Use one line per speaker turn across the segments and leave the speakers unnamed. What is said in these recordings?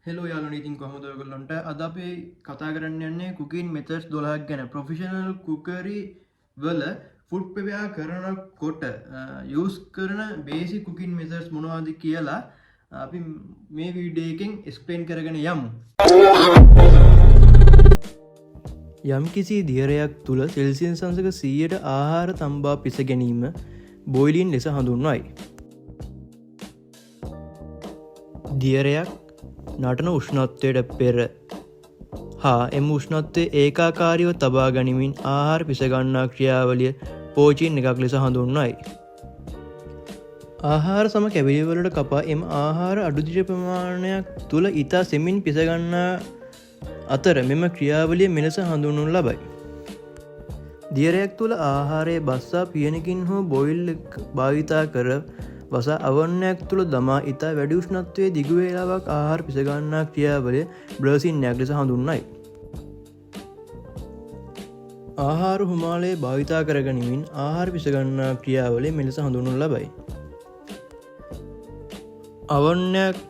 Hello යාළුවනේ, ඉතින් කොහොමද ඔයගොල්ලන්ට? අද අපි කතා කරන්න යන්නේ කුකින් මෙතඩ්ස් 12ක් ගැන. ප්‍රොෆෙෂනල් කුකරි වල ෆුඩ් ප්‍රිපෙයාර් කරනකොට යූස් කරන බේසික් කුකින් මෙතඩ්ස් මොනවද කියලා අපි මේ වීඩියෝ එකෙන් එක්ස්ප්ලেইন කරගෙන යමු. යම්කිසි දියරයක් තුළ සෙල්සියස් අංශක 100ට ආහාර තම්බා පිස ගැනීම බොයිලින් ලෙස හඳුන්වයි. දියරයක් නටන උෂ්ණත්වයට පෙර හා එම උෂ්ණත්වය ඒකාකාරීව තබා ගනිමින් ආහාර පිසගන්නා ක්‍රියාවලිය පෝචින් එකක් ලෙස හඳුන්වයි. ආහාර සම කැබලිවලට කපා එම ආහාර අඩු දිය ප්‍රමාණයක් තුළ ඉතා සෙමින් පිසගන්නා අතර මෙම ක්‍රියාවලිය මෙලෙස හඳුන්වනු ලබයි. දියරයක් තුළ ආහාරය බස්සා පියනකින් හෝ බොයිල් භාවිතා කර වසා අවන්නයක් තුළ දමා ඉතා වැඩි උෂ්ණත්වයේ දිගු වේලාවක් ආහාර පිසගන්නා ක්‍රියාවලිය බ්‍රසින් එකක් ලෙස හඳුන්වයි. ආහාර හුමාලයේ භාවිතා කරගනිමින් ආහාර පිසගන්නා ක්‍රියාවලිය මෙලෙස හඳුන්වනු ලබයි. අවන්නයක්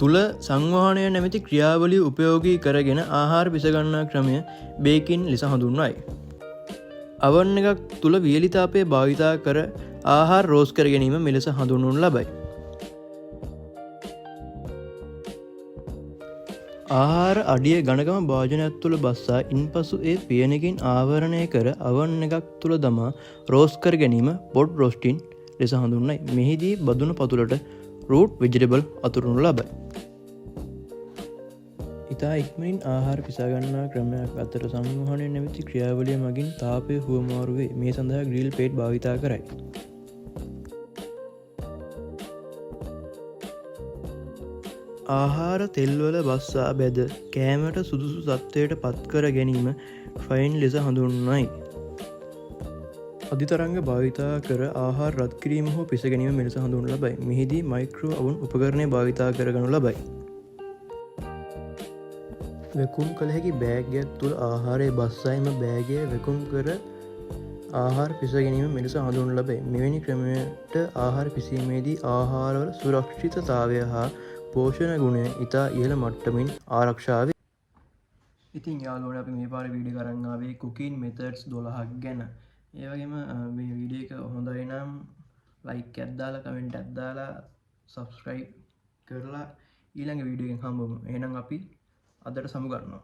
තුළ සංවහනය නැමැති ක්‍රියාවලිය උපයෝගී කරගෙන ආහාර පිසගන්නා ක්‍රමය බේකින් ලෙස හඳුන්වයි. අවන් එකක් තුළ වියලි තාපය භාවිතා කර ආහාර රෝස් කර ගැනීම මෙලෙස හඳුන්වනු ලබයි. ආහාර අඩිය ඝනකම භාජනයක් තුළ බස්සා ඉන්පසු ඒ පියනකින් ආවරණය කර අවන් එකක් තුළ දමා රෝස් කර ගැනීම පොට් රෝස්ටින් ලෙස හඳුන්වයි. මෙහිදී බදුන පතුලට රූට් වෙජිටබල් අතුරනු ලබයි. ඉතා ඉක්මනින් ආහාර පිසාගන්නා ක්‍රමයක් අතර සංවහනය නැමැති ක්‍රියාවලිය මගින් තාපය හුවමාරු වේ. මේ සඳහා ග්‍රිල් ප්ලේට් භාවිතා කරයි. ආහාර තෙල්වල බස්සා බැද කෑමට සුදුසු තත්ත්වයට පත්කර ගැනීම ෆ්‍රයින් ලෙස හඳුන්වයි. අධිතරංග භාවිතා කර ආහාර රත් කිරීම හෝ පිස ගැනීම මෙලෙස හඳුන්වනු ලබයි. මෙහිදී මයික්‍රෝ අවන් උපකරණය භාවිතා කරගනු ලබයි. වැකුම් කළ හැකි බෑගයක් තුළ ආහාරය බස්සා එම බෑගය වැකුම් කර ආහාර පිස ගැනීම මෙලෙස හඳුන්වනු ලබයි. මෙවැනි ක්‍රමයට ආහාර පිසීමේදී ආහාරවල සුරක්ෂිතතාවය හා පෝෂණ ගුණය ඉතා ඉහළ මට්ටමින් ආරක්ෂා වේ. ඉතින් යාළුවනේ, අපි මේ පාර වීඩියෝ කරන් ආවේ කුකින් මෙතඩ්ස් 12ක් ගැන. ඒ වගේම මේ වීඩියෝ එක හොඳයි නම් ලයික් එකක් දාලා, කමෙන්ට් එකක් දාලා, සබ්ස්ක්‍රයිබ් කරලා ඊළඟ වීඩියෝ එකෙන් හම්බෙමු. එහෙනම් අපි අදට සමුගන්නවා.